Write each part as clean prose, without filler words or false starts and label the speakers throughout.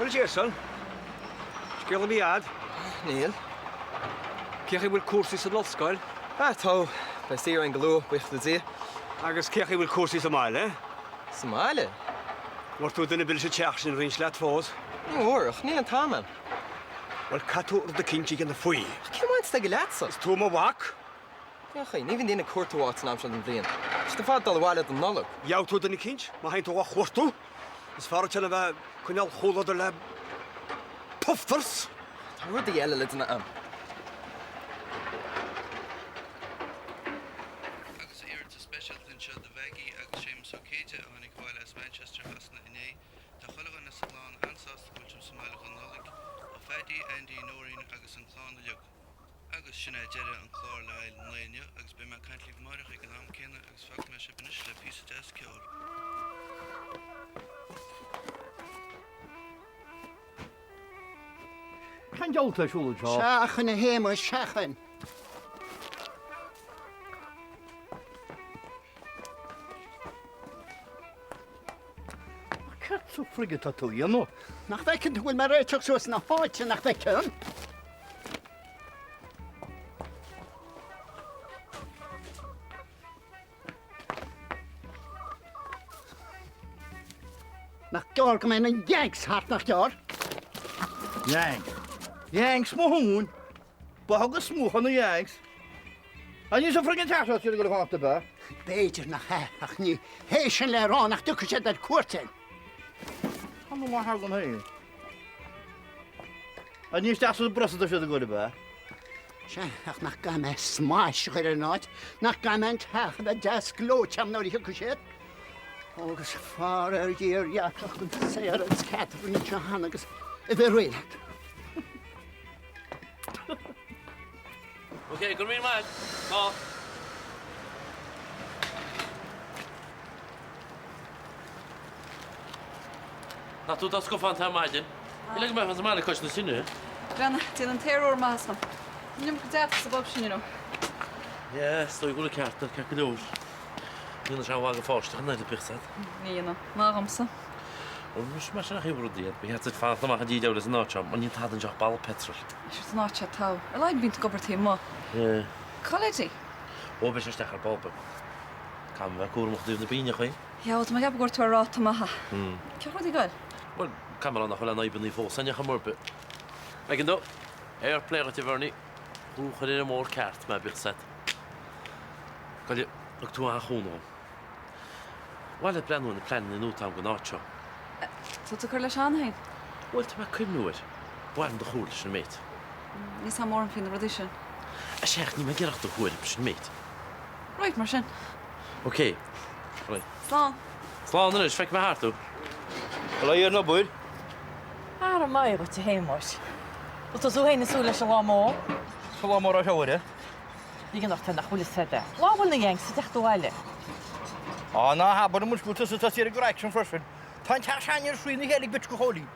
Speaker 1: Bhuel, Jason, scéal ar bith a'd?
Speaker 2: Níl.
Speaker 1: Cé chaoi bhfuil cúrsaí san ollscoil?
Speaker 2: Ah, tá. Beidh saoire againn go luath, buíochas le Dia.
Speaker 1: Agus cé chaoi bhfuil cúrsaí sa mbaile?
Speaker 2: Sa mbaile?
Speaker 1: Bhfuair tú duine ar bith leis an teach sin a roinnt leat fós?
Speaker 2: Ní bhfuair, ach níl an t-am a'm.
Speaker 1: Bhuel, caithfidh tú rud eicínt a dhéanamh faoi.
Speaker 2: Ach cén bhaint atá aige leatsa?
Speaker 1: Is tú mo mhac.
Speaker 2: Cén chaoi? Ní bhíonn daoine ag cuartú áit san am seo den bhliain. Tá siad ar fad ag dul abhaile don Nollaig.
Speaker 1: Gheobhaidh tú duine eicínt, má théann tú á chuartú. Is fearr duit ná a bheith ag coinneáil chomhluadar le pufters!
Speaker 2: Tá rudaí eile le déanamh a'm.
Speaker 3: Agus iarratas speisialta anseo do Mhaggie agus Séamus Ó Céide a tháinig abhaile as Manchester Shasana inné. Tá chuile dhuine sa chlann an-sásta go bhfuil sibh sa mbaile don Nollaig, ó Phaddy, Andy, Nóirín agus an clann uilig. Agus sin é deireadh an clár le haghaidh an lae inniu agus beidh mé ag caint libh amáireach ag an am céanna agus fágfaidh mé sibh anois le píosa deas ceoil.
Speaker 4: Cén diabhal atá ar siúl anseo?
Speaker 5: Seachain, a Shéamuis, seachain!
Speaker 4: Céard sa frig atá tú a dhéanamh?
Speaker 5: Nach bhfeiceann tú go bhfuil mé ag réiteach suas na háite, nach bhfeiceann? Nach gearr go mbeidh na Yanks thart, nach gearr?
Speaker 4: Yanks? Yanks mo thóin! Ba thugas smúchadh na Yanks. An ní sa frig an teach seo siad ag dul ag fanacht ab ea?
Speaker 5: B'fhéidir nach ea, ach ní hé sin le rá nach dtiocfaidh siad ar cuairt air.
Speaker 4: Tá mo mhaith agam féin. An ní isteach sa bpress atá siad ag dul ab ea?
Speaker 5: Sea, ach nach gcaithfidh mé smais a chur ar an áit, nach gcaithfidh mé an teach a bheith deas gleoite agam nuair a thiocfaidh siad. Agus fara ar Dhia ar dheacracht an Sarah agus Catherine anseo cheana agus a bheith réidh leat.
Speaker 6: Ok, go raibh míle maith. Tá. Nach tú atá scafánta ar maidin? Níl ag mbeifeá sa mbaile cois na tine.
Speaker 7: Breathnaigh, déanann an t-aer úr maitheas dom. Tá an iomarca deataigh sa bpub sin, you know.
Speaker 6: Yeah, is dóigh go bhfuil an ceart agat, ceart go leor. Ní dhéanann sé aon mhaith do pháiste ach an oiread, bíodh 's agat.
Speaker 7: Ní dhéanann. Ná dhomsa.
Speaker 6: Bhuel, muis, mar sin ach iomradh rud iad. Ba cheart duit fanacht amach i ndiaidh deabhail as an áit seo, mar níl tada anseo ach balla peitril.
Speaker 7: Is an áit seo togha. Ar a laghad bíonn tú ag obair taobh amuigh.
Speaker 6: Yeah.
Speaker 7: Cá bhfuil Eddie?
Speaker 6: Ó, beidh sé isteach ar ball beag. Caithfidh mé a bheith cúramach i dtaobh na bpingineacha.
Speaker 7: Yeah, bhuel, tá mé ag ceapadh go bhfuair tú ar ráta maith. Cén chaoi ag goil?
Speaker 6: Bhuel, caithfidh mé a rá nach bhfuil aon fhadhbanna fós againn ar chor ar bith. B'éigean dó. Fair play dhuit, a Bhernie. Thú a chuir ar an mbóthar ceart mé, bíodh 's agat. Goile, thug tú an-chúnamh dhom. Ba mhaith leat breathnú ar na pleananna nua atá agam don áit seo.
Speaker 7: Tá tú ag cur leis cheana féin?
Speaker 6: Bhuel, tá mé ag cuimhniú air. Ba mhaith liom do chomhairle sin an méid.
Speaker 7: Níl 's a'm mórán faoi na rudaí sin.
Speaker 6: A sea, ach níl mé ag iarraidh ach do thuairim, sin an méid.
Speaker 7: Right, mar sin.
Speaker 6: Ok. Right.
Speaker 7: Slán.
Speaker 6: Slán anois, feicfidh mé thart thú.
Speaker 4: Bhuel, a ar an obair.
Speaker 8: Ara maith dhuit, a Shéamuis. Bhfuil tú féin ag súil leis an lá mór?
Speaker 4: Sa lá mór á sheoladh.
Speaker 8: Ligean ort é nach bhfuil fhios agat. Lá a bhfuil na Yanks ag teacht abhaile.
Speaker 4: Á, ná habair liom an scéal tusa atá siar ag an action freisin. Tá an teach s'againne ar thrí na chéile ag bitch go Chóilín.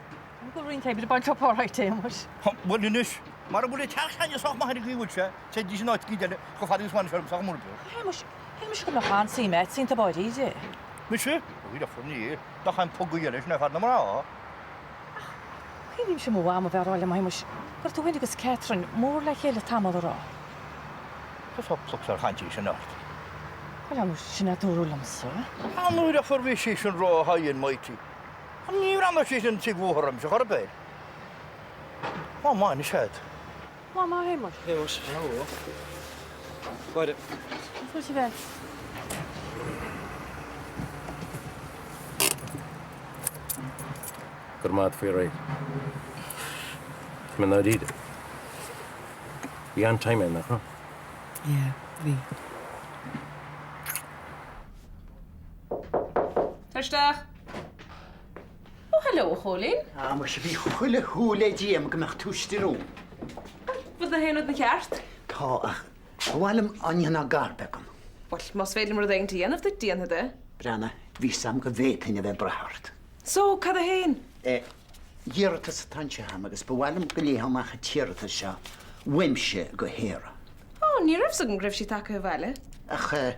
Speaker 8: An bhfuil roinnt oibre bainte up alright, a Shéamuis?
Speaker 4: Bhuel anois, mara bhfuil an teach s'againne sách maith ar an gcaoi a bhfuil sé, téidís in áit eicínt eile chomh fada agus a bhaineann sé orm sách mór.
Speaker 8: A Shéamuis, shíl mise go mbeadh an-suim agat iontu dáiríre.
Speaker 4: Mise? Ó, deirfiúr, ní. Nach é an pugaí eile sin é fear na mná?
Speaker 8: Ach cuimhnímse mo mham a bheith ag rá liom, a Shéamuis, go raibh tú féin agus Catherine mór le chéile tamall a raibh.
Speaker 4: Tá plucs ar chaint í sin ort.
Speaker 8: Bhuel, ar ndóigh, sin a dúradh liomsa.
Speaker 4: An uair a fuair bhí sí sin ró high and mighty. Ní bhreathnódh sí sin tigh bhóthar ormsa chor ar bith. Lá maith anois agat.
Speaker 8: Lá maith, a Shéamuis.
Speaker 2: Shéamuis. Hello. Máire.
Speaker 8: An bhfuil sibh ag?
Speaker 9: Go raibh maith agat faoi aréir. Tá mé ndáiríre. Bhí an-time ann, nach raibh?
Speaker 10: Yeah, bhí.
Speaker 7: Tar isteach. Ó, hello, a Chóilín.
Speaker 5: Ah, muise, bhí chuile shúil ag Dia agam go mbeadh tú istigh romham.
Speaker 7: Bhfuil na haon rud ina cheart?
Speaker 5: Tá, ach ba mhaith liom dá ndéanfá gar beag dhom.
Speaker 7: Bhuel, más féidir liom rud éigin a dhéanamh duit, déanfad é.
Speaker 5: Breathnaigh, bhí 's a'm go bhféadfainn a bheith ag brath ort.
Speaker 7: So, cad é fhéin?
Speaker 5: Eh, iarratas atá anseo a'm agus ba mhaith liom go léifeá amach an t-iarratas seo uaimse go Sarah.
Speaker 7: Ó, ní raibh 's agam go raibh sí tagtha abhaile.
Speaker 5: Ach eh,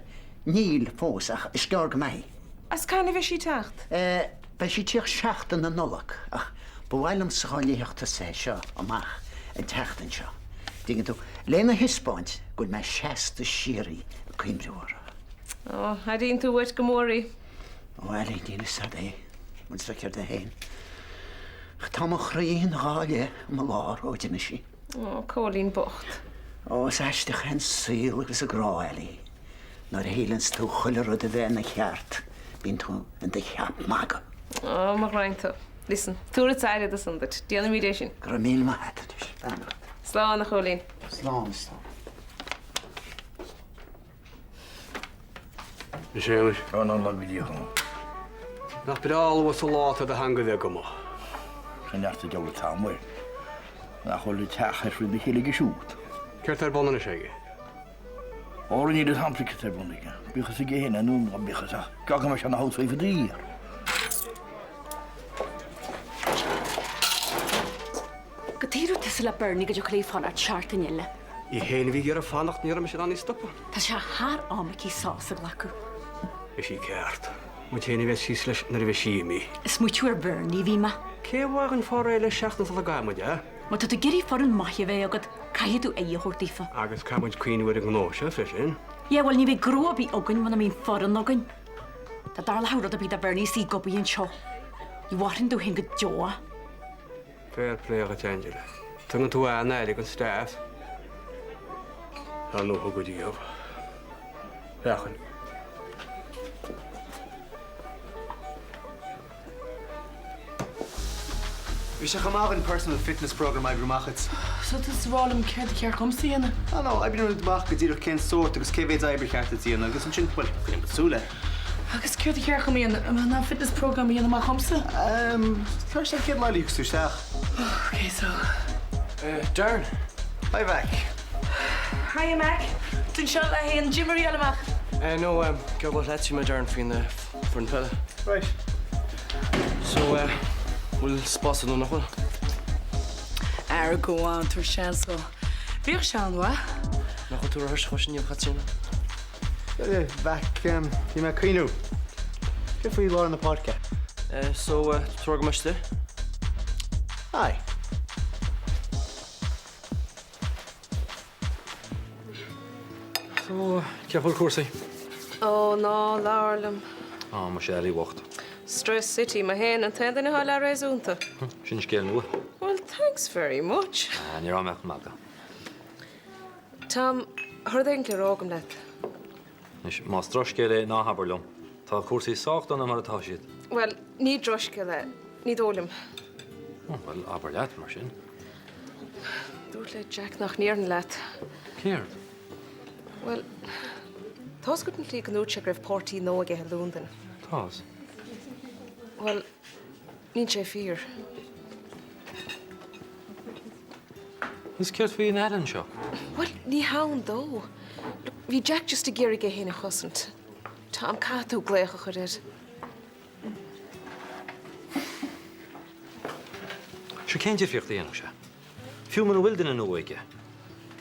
Speaker 5: níl fós, ach is gearr go mbeidh.
Speaker 7: Is cathain a bheidh sí ag teacht?
Speaker 5: Eh, beidh sí ag tíocht seachtain na Nollag, ach. Ba mhaith liomsa dhá léifeadh tusa é seo amach an tseachtain seo, dtuigeann tú, lena thaispeáint go bhfuil mé seasta síoraí ag cuimhniú orthu.
Speaker 11: Ó, airíonn tú uait go mór í.
Speaker 5: Ó, Ailín, níl fhios a'd é, bhfuil fhios a'd céard é féin. Ach tá mo chroí ina dhá leith i mo lár ó d'imigh sí.
Speaker 11: Ó, Cóilín bocht.
Speaker 5: Ó, is aisteach é an saol agus an grá, Ailí. Nuair a shíleanns tú chuile rud a bheith ina cheart, bíonn tú in do cheap magaidh.
Speaker 11: Ó, mo ghraidhin tú. Listen, tabharfadsa aire dó san duit. Déanfaimid é sin.
Speaker 5: Go raibh míle maith a't anois. Beannacht.
Speaker 11: Slán, a Chóilín.
Speaker 5: Slán, slán.
Speaker 1: A Shéamais.
Speaker 4: Ó, ná lag go dtí a.
Speaker 1: Nach breá luas an lá atá do theanga bheith aige.
Speaker 4: Tá neart ag dul an t-am air. Nach bhfuil an teach ar faoi do chéile aige siúd.
Speaker 1: Céard tá ar bun anois aige?
Speaker 4: Ó, níl fhios a'msa céard tá ar bun aige. Bíodh fhios aige féin é nó ná bíodh fhios ach go mbeidh sé ina housewife of the year.
Speaker 12: Go dtaobhóidh tusa le Bernie go dtiocfadh léi fanacht seachtain eile.
Speaker 1: Í féin a bhí ag iarraidh fanacht, ní raibh mise in ann í stopadh.
Speaker 12: Tá sé thar am aici sos a ghlacadh.
Speaker 1: Beidh sí ceart. Muid féin a bheas thíos leis nuair a bheidh sí imithe.
Speaker 12: Ag smaoitiú ar Bhernie a bhí mé.
Speaker 1: Cé a bhfágann fá réidh le seachtain sula gcaithfidh muid, eh?
Speaker 12: Má tá tú ag iarraidh foireann maith a bheith agat, caithfidh tú aghaidh a thabhairt daofa.
Speaker 1: Agus caithfidh muid cuimhniú ar an ngnó seo freisin.
Speaker 12: Yeah, bhuel ní bheidh gnó ar bith againn muna mbíonn foireann againn. Dá dtarlódh rud ar bith do Bhernie is í ag obair anseo, ní mhairfinn domh féin go deo.
Speaker 1: Fair play dhuit Angela. Tugann tú an-aire don staff. Ar ndóigh go riamh. Féachain.
Speaker 13: Bhí sé chomh maith an personal fitness program a oibriú amach duit.
Speaker 7: So tá tú ag rá liom céard a cheart dhomsa a dhéanamh?
Speaker 13: Ah no, oibríonn muid amach go díreach cén sórt agus cé mhéid oibre cheart duit a dhéanamh agus ansin, bhuel, cuireann muid súil air.
Speaker 7: Agus céard a cheart dhom a dhéanamh? An mbeidh in ann fitness program a dhéanamh amach dhomsa?
Speaker 13: Ehm, cloistear an chéad lá eile a thiocfas tú isteach.
Speaker 7: Ok, so.
Speaker 2: Eh, Darren.
Speaker 13: Hi, Mac.
Speaker 7: Hiya, Mac. Tú anseo le haghaidh an gym a riail amach?
Speaker 2: Eh, no, ehm, céard a leat mé Darren faoin foireann peile.
Speaker 13: Right.
Speaker 2: So, eh, bhfuil spás ann nó nach bhfuil?
Speaker 7: Ara go on, tabhair seans dó. Bhíodh sé an-mhaith.
Speaker 2: Nach bhfuil tú róthuirseach fós inniu, a Chaitríona?
Speaker 13: Eh, Mhac, em, bhí mé ag cuimhniú. Céard faoi lár na páirce?
Speaker 2: Eh, so, eh, tabhair go mbeidh sé.
Speaker 13: Aye.
Speaker 9: So, cén chaoi a bhfuil cúrsaí?
Speaker 11: Ó, ná labhair liom.
Speaker 9: Á, muise Ellie bhocht.
Speaker 11: Stress City, mé féin an t-aon duine atá leath-réasúnta.
Speaker 9: Sin scéal nua.
Speaker 11: Well, thanks very much.
Speaker 9: Ah, ní raibh mé ach ag magadh.
Speaker 11: Tom, tá rud éigin le rá agam leat.
Speaker 9: Anois, más drochscéal é, ná habair liom. Tá cúrsaí sách dona mar atá siad.
Speaker 11: Bhuel, ní drochscéal é. Ní dóigh liom.
Speaker 9: Ó, bhuel, abair leat, mar sin.
Speaker 11: Dúrt le Jack nach ndéarfainn leat.
Speaker 9: Céard?
Speaker 11: Bhuel, tá's agat an tslí go ndúirt sé go raibh páirtí nua aige i Londain.
Speaker 9: Tá's.
Speaker 11: Bhuel, níl sé fíor.
Speaker 9: Is céard faoi an Alan seo?
Speaker 11: Bhuel, ní hann dó. Look, bhí Jack just ag iarraidh é féin a chosaint. Tom, caithfidh tú glaoch a chur air.
Speaker 9: Sure cén difríocht a dhéanfadh sé? Fiú muna bhfuil duine nua aige,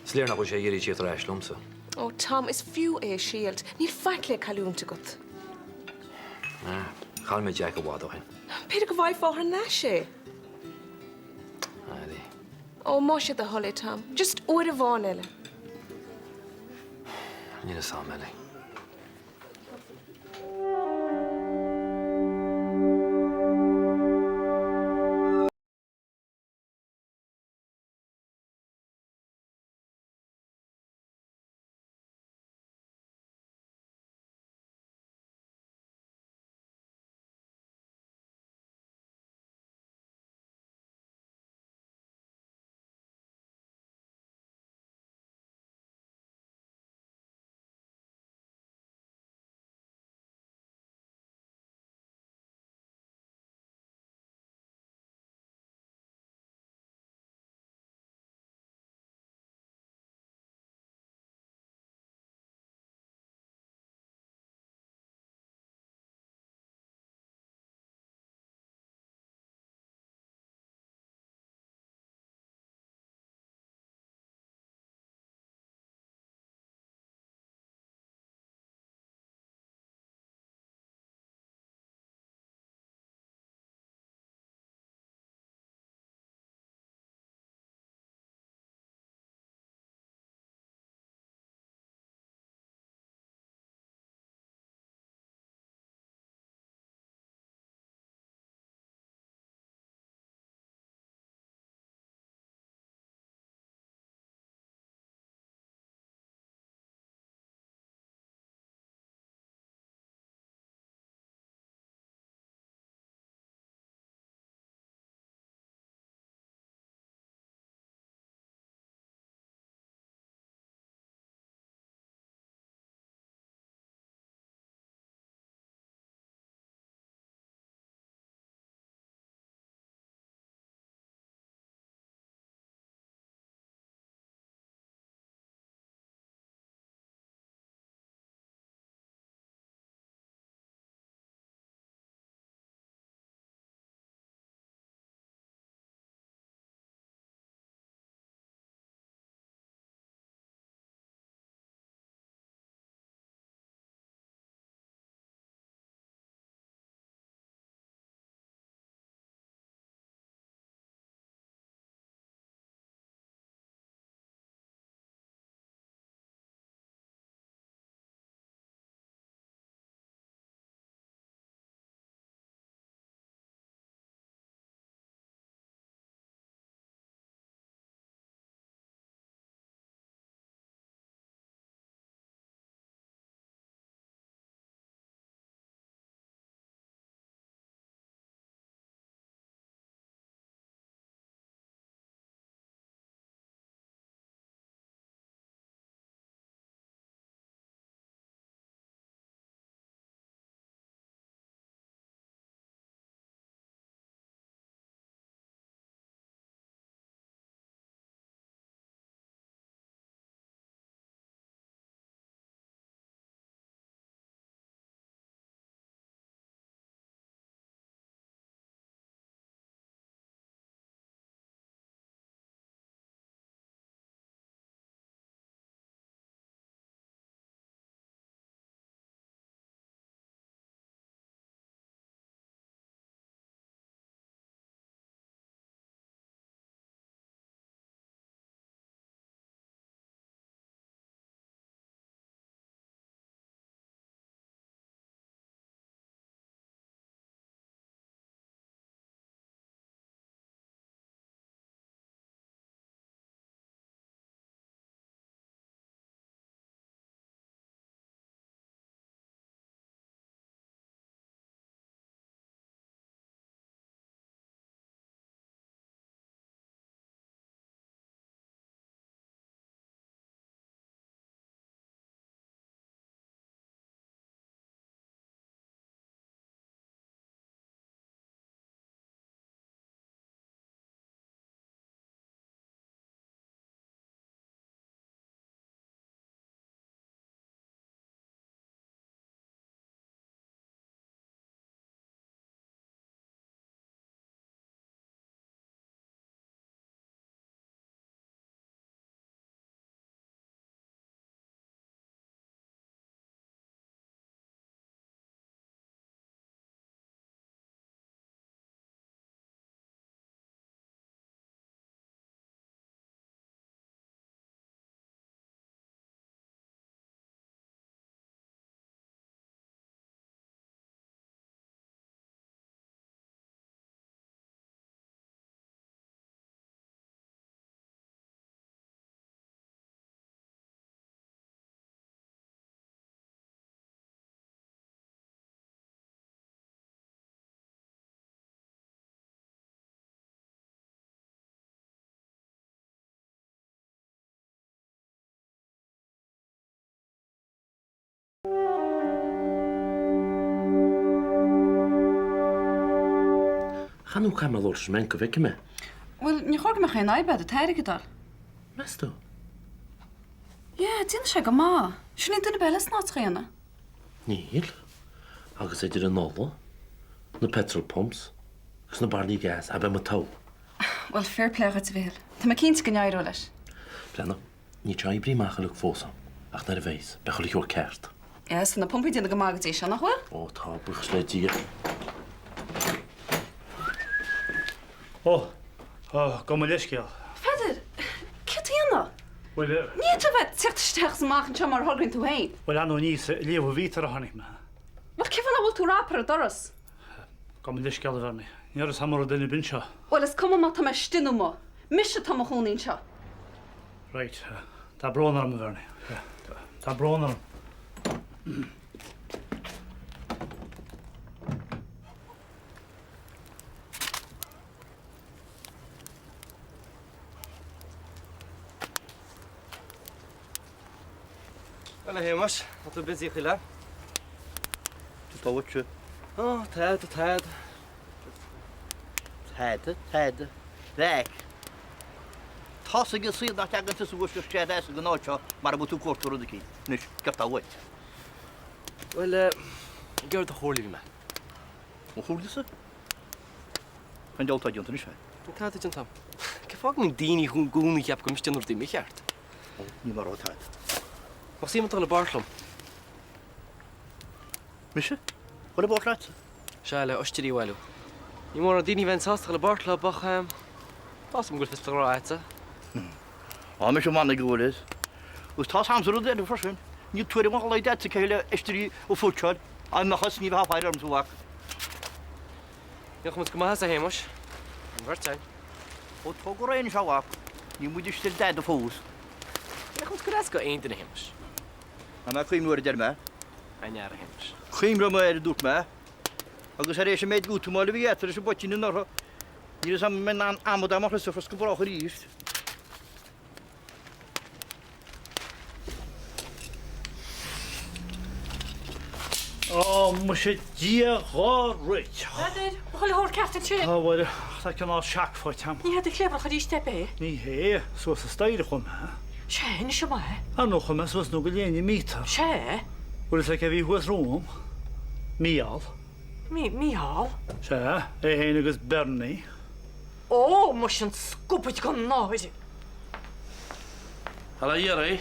Speaker 9: is léir nach bhfuil sé ag iarraidh tíocht ar ais liomsa.
Speaker 11: Oh Tom, is fiú é a thriailt. Níl faic le cailliúint agat.
Speaker 9: Ah, chaill mé Jack i bhfad ó shin.
Speaker 11: B'fhéidir go bhfaighfeá thar n-ais é.
Speaker 9: Ellie.
Speaker 11: Ó, más é do thoil é, Tom. Just uair amháin eile.
Speaker 9: Níl fhios a'm, Ellie.
Speaker 6: Ach ar ndóigh caithfidh mé labhairt leis an mbanc go bhfeicfidh mé.
Speaker 7: Bhuel, ní chóir go mbeadh aon fhadhb agat an t-airgead a fháil.
Speaker 6: Meas tú?
Speaker 7: Yeah, déanfaidh sé go maith. Sure níl duine ar bith eile san áit chéanna.
Speaker 6: Níl. Agus idir an ola, na petrol pumps agus na bairillí gas, ah beidh muid togha.
Speaker 7: Bhuel, fair play dhuit, a Mhichíl. Tá mé cinnte go n-éireoidh leis.
Speaker 6: Breathnaigh, níl sé oibrithe amach uilig fós a'm, ach nuair a bheas, beidh chuile shórt ceart.
Speaker 7: Yes, tá na pumpaí ag déanamh go maith go dtí seo, nach bhfuil?
Speaker 6: Ó tá, buíochas le Dia.
Speaker 14: Ó, ó, gabh mo leithscéal.
Speaker 7: Pheadair, céard tá a dhéanamh?
Speaker 14: Bhuel,
Speaker 7: Ní fhéadfá a bheith ag tíocht isteach is amach anseo mar a thograíonn tú féin.
Speaker 14: Bhuel, ar ndóigh ní sa léamh a bhítear a tháinig mé.
Speaker 7: Bhuel, cén fáth nach bhfuil tú ag rap ar an doras?
Speaker 14: Gabh mo leithscéal, a Bhernie. Ní raibh a fhios a'm an raibh duine ar bith anseo.
Speaker 7: Bhuel, is cuma má tá mé istigh nó amuigh. Mise atá i mo chónaí anseo.
Speaker 14: Right. Tá brón orm, a Bhernie. Tá brón orm.
Speaker 2: Bhuel, a Shéamais, tá tú busy chuile lá.
Speaker 4: Tá uaitse.
Speaker 2: Ó, tada, tada.
Speaker 4: Tada, tada. Raic. Tá's ag an saol nach dtagann tusa suas isteach as an áit seo mara bhfuil tú ag cuartú rud eicínt. Anois, céard tá uait?
Speaker 2: Bhuel, ag iarraidh do chomhairle a bhí mé.
Speaker 4: Mo chomhairlesa? Cén diabhal atá déanta anois a'd?
Speaker 2: Níl tada déanta a'm. Cén fáth go mbíonn daoine i gcónaí ag ceapadh go mbím ag déanamh rudaí mícheart?
Speaker 4: Ní mar atá.
Speaker 2: Bheadh suim a'd dul i bpáirt liom.
Speaker 4: Mise? Dul i bpáirt leatsa?
Speaker 2: Sea, le oistrí a bhailiú. Ní mórán daoine a bheinn sásta dul i bpáirt leo ach tá's a'm go bhfuil fios do ghnó a'dsa.
Speaker 4: Á, mise an manaigh go bhfuil fhios. Agus tá's a'msa rud eile freisin. Níl tuairim dá laghad a'dsa cé le oistrí a phóitseáil. Á mbeadh fhios ní bheifeá ag faire ormsa, a mhac.
Speaker 2: Dhéanfadh muid go maith as, a Shéamais. An bheirt againn.
Speaker 4: Ó tóg ar aghaidh anois, a mhac. Níl muid istigh ar dada fós.
Speaker 2: Dhéanfadh muid go deas go aon duine, a Shéamais.
Speaker 4: Tá mé ag cuimhniú air, a deir mé.
Speaker 2: An fhear, a Shéamais.
Speaker 4: Cuimhneoidh mé air, a dúirt mé. Agus tar éis an méid útamáil a bhí eatarthu leis an bpoitín anuraidh, níl fhios a'm an mbeinn in ann amadán mo chrios a chros go brách arís.
Speaker 14: Ó, muise Dia dhá réiteach.
Speaker 8: Peadar, an bhfuil chuile shórt ceart ansin?
Speaker 14: Tá, a Mháire, ach tá cineál seac faighte a'm.
Speaker 8: Ní hé do chliabhrach arís ar bith?
Speaker 14: Ní hé, suas an staighre a chuaigh mé.
Speaker 8: Sea, inis dom é.
Speaker 14: Ar ndóigh chuaigh mé suas nó go léinne míotar.
Speaker 8: Sea.
Speaker 14: Bhfuil fhios agat cé bhí thuas romham? Mícheál.
Speaker 8: Mícheál?
Speaker 14: Sea, é féin agus Bernie.
Speaker 8: Ó, muise an scubaid den náire!
Speaker 6: Tá le iarraidh.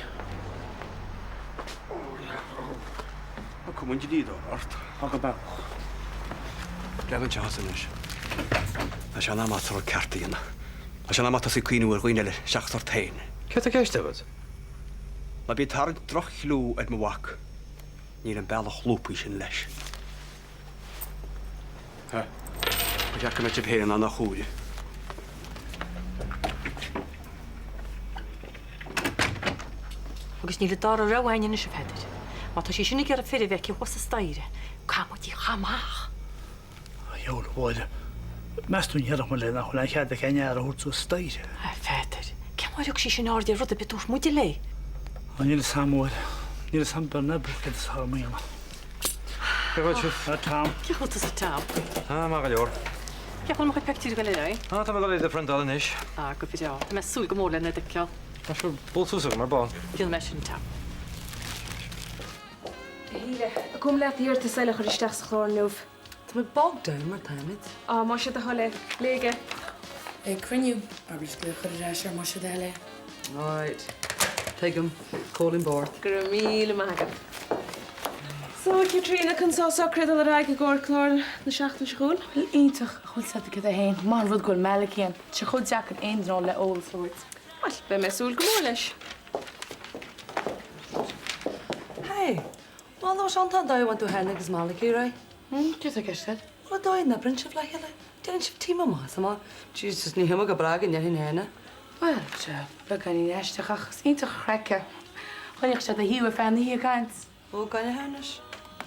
Speaker 1: Tá cuma an dlíodóra ort. Tá go bealach. Breathnaigh anseo thusa anois. Tá sé in am agat rud ceart a dhéanamh. Tá sé in am agat tosaí ag cuimhniú ar dhaoine eile seachas ort féin.
Speaker 9: Céard tá i gceist agat?
Speaker 1: Ná bí ag tarraingt droch-chlú ar mo mhac. Níl an bealach lúbtha sin leis. Ba cheart go mbeadh sibh féin in ann a chomhaireamh.
Speaker 8: Agus níl an dara rogha againn anois, a Pheadair. Má tá sí sin ag iarraidh fir a bheith aici thuas sa staighre, caithfidh muid í a chaitheamh amach.
Speaker 14: A dhiabhail, a Mháire, meas tú an ndéarfadh muid léi nach bhfuil aon chead aici aon fhear a thabhairt suas staighre?
Speaker 8: A Pheadair, cén uair a thug sí sin aird ar rud ar bith a dúirt muide léi?
Speaker 14: Á, níl fhios a'm, a Mháire. Níl fhios a'm Bernard céard is atá orm a dhéanamh.
Speaker 9: Cén chaoi a bhfuil sibh?
Speaker 14: A Tom.
Speaker 8: Cén chaoi a bhfuil tusa Tom?
Speaker 9: Tá, maith go leor.
Speaker 8: Cén chaoi a bhfuil mo chuid pictiúirí ag dul ar aghaidh?
Speaker 9: Tá mé ag dul iad a phriontáil anois.
Speaker 8: Ah, go breá. Tá mé ag súil go mór lena bhfeiceáil.
Speaker 9: Tá sure, buail suas agam ar ball.
Speaker 8: Déanfaidh mé sin, Tom.
Speaker 11: A Shíle, gabhaim leat iarratas eile a chur isteach sa chlár inniu.
Speaker 10: Tá mé bogged down mar táimid.
Speaker 11: Á, más é do thoil é. Léigh é.
Speaker 10: Ag cruinniú, abair leis glaoch a chur ar ais air más é do thoil é. Right. Tuigim. Cóilín Bort.
Speaker 11: Go raibh míle maith agat. So, a Chaitríona, conas atá socruithe ag dul ar aghaidh i gcomhair clár na seachtaine seo chugainn?
Speaker 10: Bhuel, iontach. Ach bhfuil 's agat céard é féin? Maith an rud go bhfuil Malachy ann. Tá sé chomh deacair aon duine a fháil le eolas a thabhairt.
Speaker 11: Bhuel, beidh mé ag súil go mór leis.
Speaker 10: Hey, bhuel, nó is iontach an dóigh a bhfuil tú féin agus Malachy, right? Hmm, céard atá i gceist agat? Bhuel, an dóigh a n-oibríonn sibh le chéile. Déanann sibh team amach is amach. Jesus, ní hionadh go breá go ndéarfainn féin é. Bhuel, sea, beagáinín aisteach ach is iontach an chraic é. Choinneodh sé do thaobh ar feadh na hoíche ag caint. Ó, gan a anois.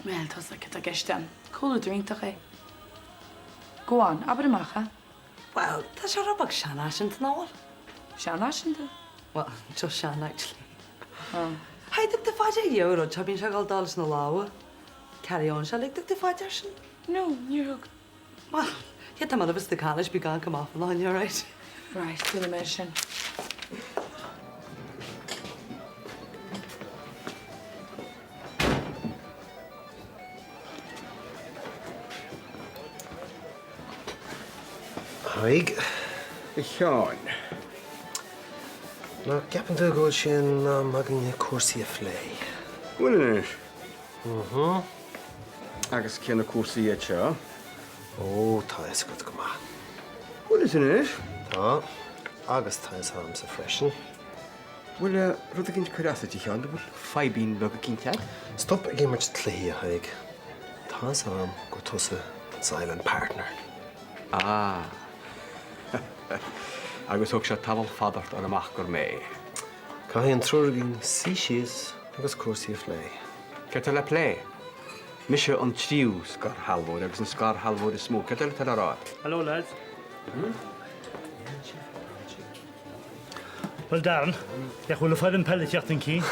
Speaker 10: Bhuel, tá 's agat céard atá i gceist agam. Comhluadar iontach é. Go on, abair amach é. Bhuel, tá sé rud beag seanfhaiseanta, nach bhfuil? Seanfhaiseanta? Bhuel, just sean, actually. Oh. Hey, thug tú fá dear an rud seo, bíonn sé ag dul dall leis na lámha. Carry on, sé, like, thug tú fá dear sin? No, níor thug. Bhuel, Chéad t-am eile a bheas tú ag caint leis, bí gann go maith fán fháinne, alright?
Speaker 7: Right, déanfaidh mé sin.
Speaker 15: Thaidhg.
Speaker 1: A Sheáin.
Speaker 15: Nach gceapann tú go bhfuil sé in am againne cúrsaí a phlé?
Speaker 1: Bhfuil anois?
Speaker 15: Mhm.
Speaker 1: Agus cé na cúrsaí iad seo?
Speaker 15: Ó, tá a fhios agat go maith.
Speaker 1: Bhfuil fhios anois?
Speaker 15: Tá. Agus tá a fhios agamsa freisin.
Speaker 1: Bhfuil rud éicint ag cur as duit, a Sheáin? An bhfuil faidhbín beag eicínt agat?
Speaker 15: Stop ag imirt cluichí, a Thaidhg. Tá a fhios agam gur tusa an silent partner.
Speaker 1: Ah. Agus thóg sé tamall fada ort a fháil amach gur mé.
Speaker 15: Caithfidh an triúr againn suí síos agus cúrsaí a phlé.
Speaker 1: Céard tá le plé? Mise an tríú scairshealbhóir agus an scairshealbhóir is mó. Céard eile atá le rá agat?
Speaker 14: Hello lads. Bhuel Darren, cén chaoi a bhfuil an foireann peile ag teacht chun cinn?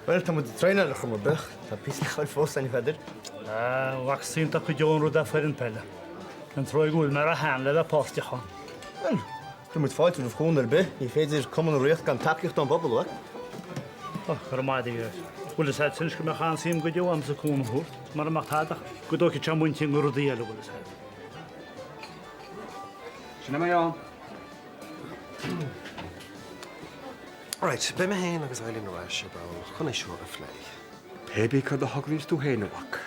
Speaker 13: Bhuel, tá muid ag traenáil ar chuma ar bith. Tá píosa le fáil fós againn, a Pheadair.
Speaker 14: Ah, bhac is iontach go deo an rud é foireann peile. An trua go bhfuil mé ró-shean le bheith páirteach ann.
Speaker 13: Bhuel, cuirfidh muid fáilte roimh chúnamh ar bith. Ní féidir cumann a ritheacht gan tacaíocht ón bpobal, a mhac.
Speaker 14: Oh, go raibh maith agat. Bhfuil fhios agat anois go mbeadh an-suim go deo a'msa cúnamh a thabhairt, mara mbeadh tada ach go dtógfaidh sé m'intinn go rudaí eile, bhfuil fhios agat.
Speaker 1: Sin é mé ann.
Speaker 15: Right, beidh mé féin agus Eileen ar ais ar ball chun é seo a phlé.
Speaker 1: Pé bí cad a thograíonns tú féin, a mhac.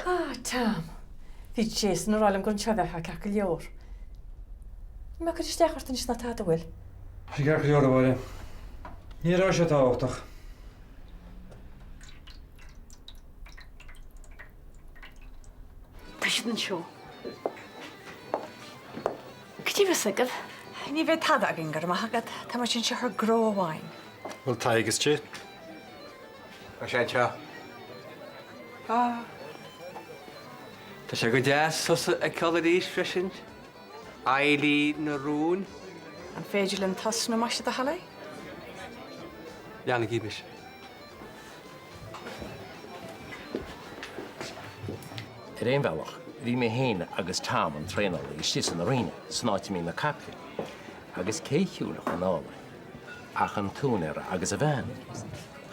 Speaker 8: Ah, Tom. Bhí Jason ag rá liom gur anseo a bheifeá ceart go leor. Níl mé ag cur isteach ort anois ná tada, bhfuil?
Speaker 9: Tá sé ceart go leor, a Mháire. Ní raibh sé tábhachtach.
Speaker 12: Tá siad anseo. Cad é a bheas agaibh?
Speaker 16: Ní bheidh tada againn, go raibh maith agat. Tá muid anseo ar gnó amháin.
Speaker 15: Bhfuil Tadhg istigh?
Speaker 1: Tá sé anseo. Ah. Tá sé go deas thusa a fheiceáil arís freisin, Eilín na Rún.
Speaker 16: An féidir linn tosnú más é do thoil é?
Speaker 1: Leanaigí mise.
Speaker 17: Ar aon bhealach, bhí mé féin agus Tom, an traenálaí, istigh san arena, san áit a mbíonn na caiple, agus cé shiúilfeadh anall ach an t-úinéir agus a bhean.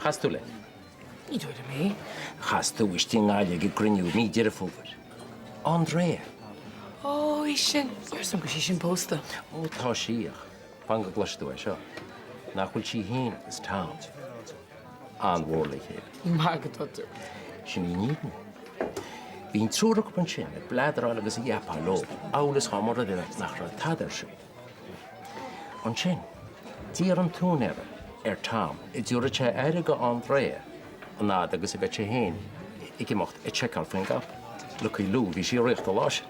Speaker 17: Chas tú léi?
Speaker 7: Ní dóigh liom é.
Speaker 17: Chas tú istigh i nGaillimh ag an gcruinniú i mí Deireadh Fómhair. Andrea.
Speaker 7: Ó, í sin. Ní raibh 'fhios a'm go raibh sí sin pósta.
Speaker 17: Ó, tá sí, ach fan go gcloisfidh tú é seo. Nach bhfuil sí féin agus Tom an-mhór le chéile.
Speaker 7: Maith go dtú.
Speaker 17: Sin í an fhírinne. Bhí an triúr acu ansin ag bladráil agus ag yapáil leo, amhail is dá mba rud é nach raibh tada ar siúl. Ansin, d'iarr an t-úinéir ar Tom an dtabharfadh sé aire do Andrea an fhad agus a bheadh sé féin ag imeacht ag seiceáil faoin gcapall. Lucky Lou, bhí sí ag rith an lá sin.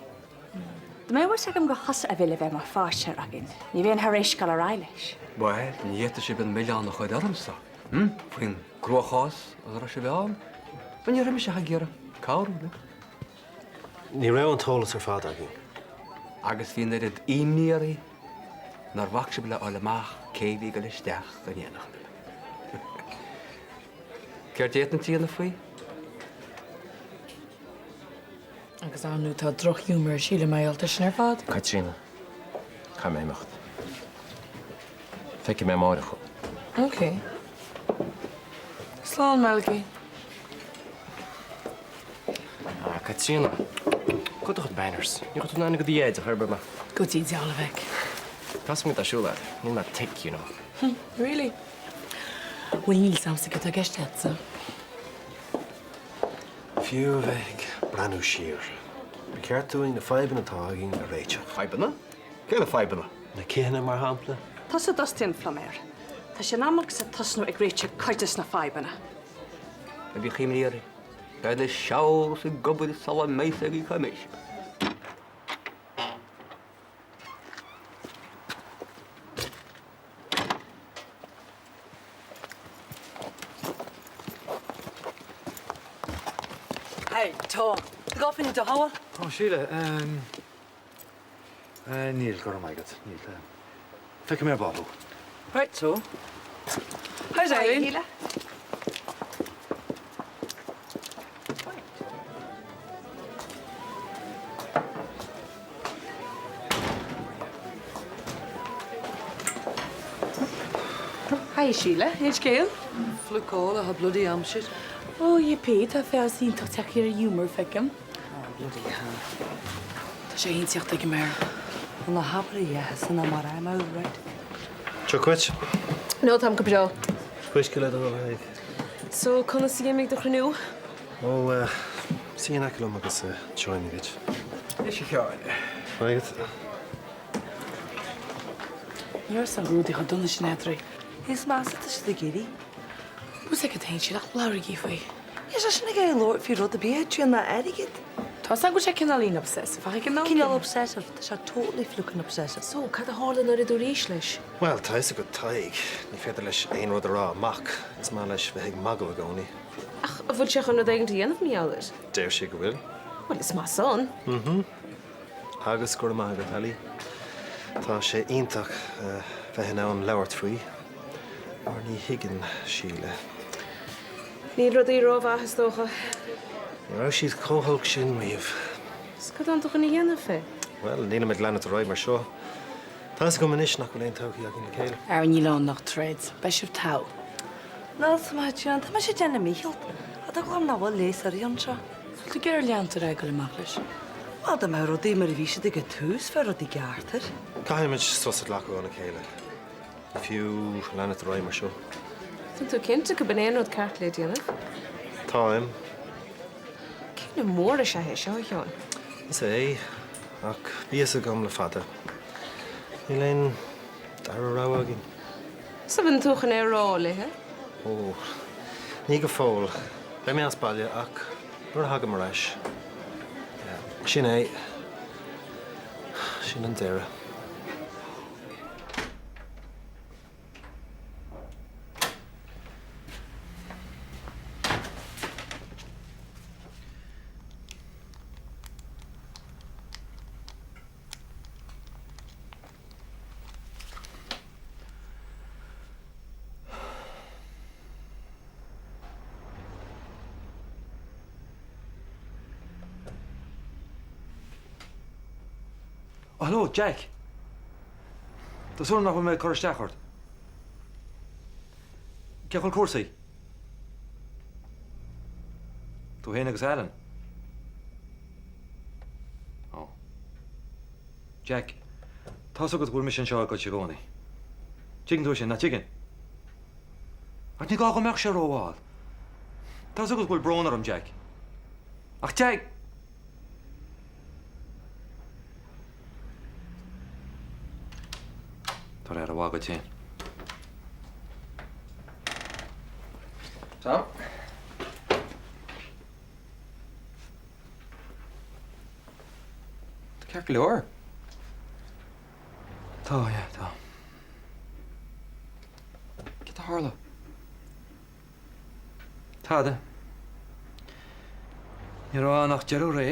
Speaker 12: Dá mbeadh a fhios agam gur thusa a bhí le bheith mar pháirtnéir againn, ní bheinn thar éis dul ar aghaidh leis.
Speaker 1: Bhuel, ní fhéadfadh sibh an milleán a chur ormsa, hm, faoin gcruachás a raibh sibh ann. Mar ní raibh mise ach ag iarraidh cabhrú libh.
Speaker 15: Ní raibh an t-eolas ar fad againn.
Speaker 1: Agus bhí an oiread imní oraibh nár bhac sibh le fháil amach cé bhí ag dul isteach in éineacht libh. Céard d'fhéadfainnse a dhéanamh faoi?
Speaker 7: Agus ar ndóigh tá drochghiúmar ar Síle mar gheall air sin ar fad.
Speaker 17: Caitríona, caithfidh mé imeacht. Feicfidh mé amáireach thú.
Speaker 7: Ok. Slán, Malachy.
Speaker 2: Ah, Caitríona, cá bhfuil do chuid manners? Ní chuir tú in aithne do dhaid ar chor ar bith mé.
Speaker 7: Go dtí deall a mhic.
Speaker 2: Tá 'fhios agam cad tá ar siúl agat. Níl mé thick, you know.
Speaker 7: Really? Bhuel, níl 's a'msa cad tá i gceist agatsa.
Speaker 15: Fiú a bheith ag breathnú siar, ba cheart dúinn na fadhbanna atá againn a réiteach.
Speaker 1: Fadhbanna? Cé na fadhbanna?
Speaker 15: Na céanna, mar shampla.
Speaker 12: Tusa a d'fhostaigh an pluiméir. Tá sé in am agatsa tosnú ag réiteach cuid des na fadhbanna.
Speaker 1: Ná bíodh imní oraibh. Beidh na seabhras ag obair sula mbeidh 'fhios agaibh cá mbeidh sibh.
Speaker 10: Hey, Tom. Tá gá fá choinne deoch, an bhfuil?
Speaker 9: Ó, Síle, ehm, eh, níl, go raibh maith agat, níl. Feicfidh mé ar ball thú.
Speaker 10: Right so. How's Eileen?
Speaker 11: Hi, Síle.
Speaker 10: Hi, Síle. Cén scéal? Fluke all, a bloody aimsir.
Speaker 7: Ó, yippee, tá feabhas iontach tagtha ar a ghiúmar, feicim.
Speaker 10: Oh, bloody hell.
Speaker 7: Tá sé iontach tuigim air.
Speaker 10: Bhuel, ná habair a dhath san am mar I'm out, right?
Speaker 15: Seo dhuit.
Speaker 11: No, táim go breá.
Speaker 15: Fuisce le do thoil, a Thaidhg.
Speaker 11: So, conas a d'imigh do chruinniú?
Speaker 15: Ó, suigh in aice liom agus inseoidh mé duit.
Speaker 1: Anois a Sheáin.
Speaker 15: Maith agat.
Speaker 7: Ní raibh san rudaí chomh dona sin eadraibh.
Speaker 10: Is measa atá siad ag éirí.
Speaker 7: Bhfuil agat féin, Síle, ach labhraígí faoi.
Speaker 10: Níl sé sin ag iarraidh labhairt faoi rud ar bith, a ná airgead.
Speaker 7: Tá a fhios agam go bhfuil sé cineáilín obsessive, ach ag an am
Speaker 10: Cineál obsessive, tá sé totally flippin' obsessive.
Speaker 11: So, cad a tharla nuair a dúraís leis?
Speaker 15: Bhuel, tá a fhios agat Tadhg, ní féidir leis aon rud a rá amach, is maith leis bheith ag magadh i gcónaí.
Speaker 11: Ach an bhfuil sé chun rud éigin a dhéanamh mar gheall air?
Speaker 15: Deir sé go bhfuil.
Speaker 11: Bhuel, is maith san.
Speaker 15: Mm-hmm. Agus go raibh maith agat, Ali. Tá sé iontach bheith in ann labhairt faoi, mar ní thuigeann Síle.
Speaker 11: Níl rudaí rómhaith, is dócha.
Speaker 15: Ní raibh siad chomh holc sin riamh.
Speaker 11: Is cad atánn tú chun a dhéanamh fé?
Speaker 15: Bhuel, nílim ag leanacht ar aghaidh mar seo. Tá fhios agam anois nach bhfuil aon todhchaí againn le chéile.
Speaker 7: Ara níl ann ach troid. Beidh sibh togha.
Speaker 10: Níl 's maith John, tá mise ag déanamh míchilt. An dóigh liom nach bhfuil leigheas uirthi anseo.
Speaker 7: Bhfuil tú ag iarraidh leanacht ar aghaidh ag dul amach leis?
Speaker 10: Bhuel, dá mbeadh rudaí mar a bhí siad ag an tús, bheadh rudaí ceart air.
Speaker 15: Caithfimid sos a ghlacadh óna chéile. Ní fiú leanacht ar aghaidh mar seo.
Speaker 11: Tá tú cinnte gurb in é an rud ceart le déanamh?
Speaker 15: Táim.
Speaker 11: Cinneadh mór is ea é seo, a Sheáin.
Speaker 15: Is é, ach bhí fhios agam le fada. Níl aon dara rogha againn.
Speaker 11: So an bhfuil tú chun é a rá léi?
Speaker 15: Ó, ní go fóill. Beidh mé as baile ach nuair a thagaim ar ais. Sin é. Sin an deireadh.
Speaker 9: Oh, hello, Jack. Tá súil agam nach bhfuil mé ag cur isteach ort. Cén chaoi a bhfuil cúrsaí? Tú féin agus Alan? Oh. Jack, tá's agat go bhfuil mise anseo agat i gcónaí. Tuigeann tú sin, nach dtuigeann? Ach ní gá go mbeadh sé rómhall. Tá's agat go bhfuil brón orm, Jack. Ach Jack! Tabhair aire mhaith duit féin. Tom? Tá ceart go leor? Tá, yeah, tá. Cad a tharla? Tada. Ní raibh ann ach deireadh ré.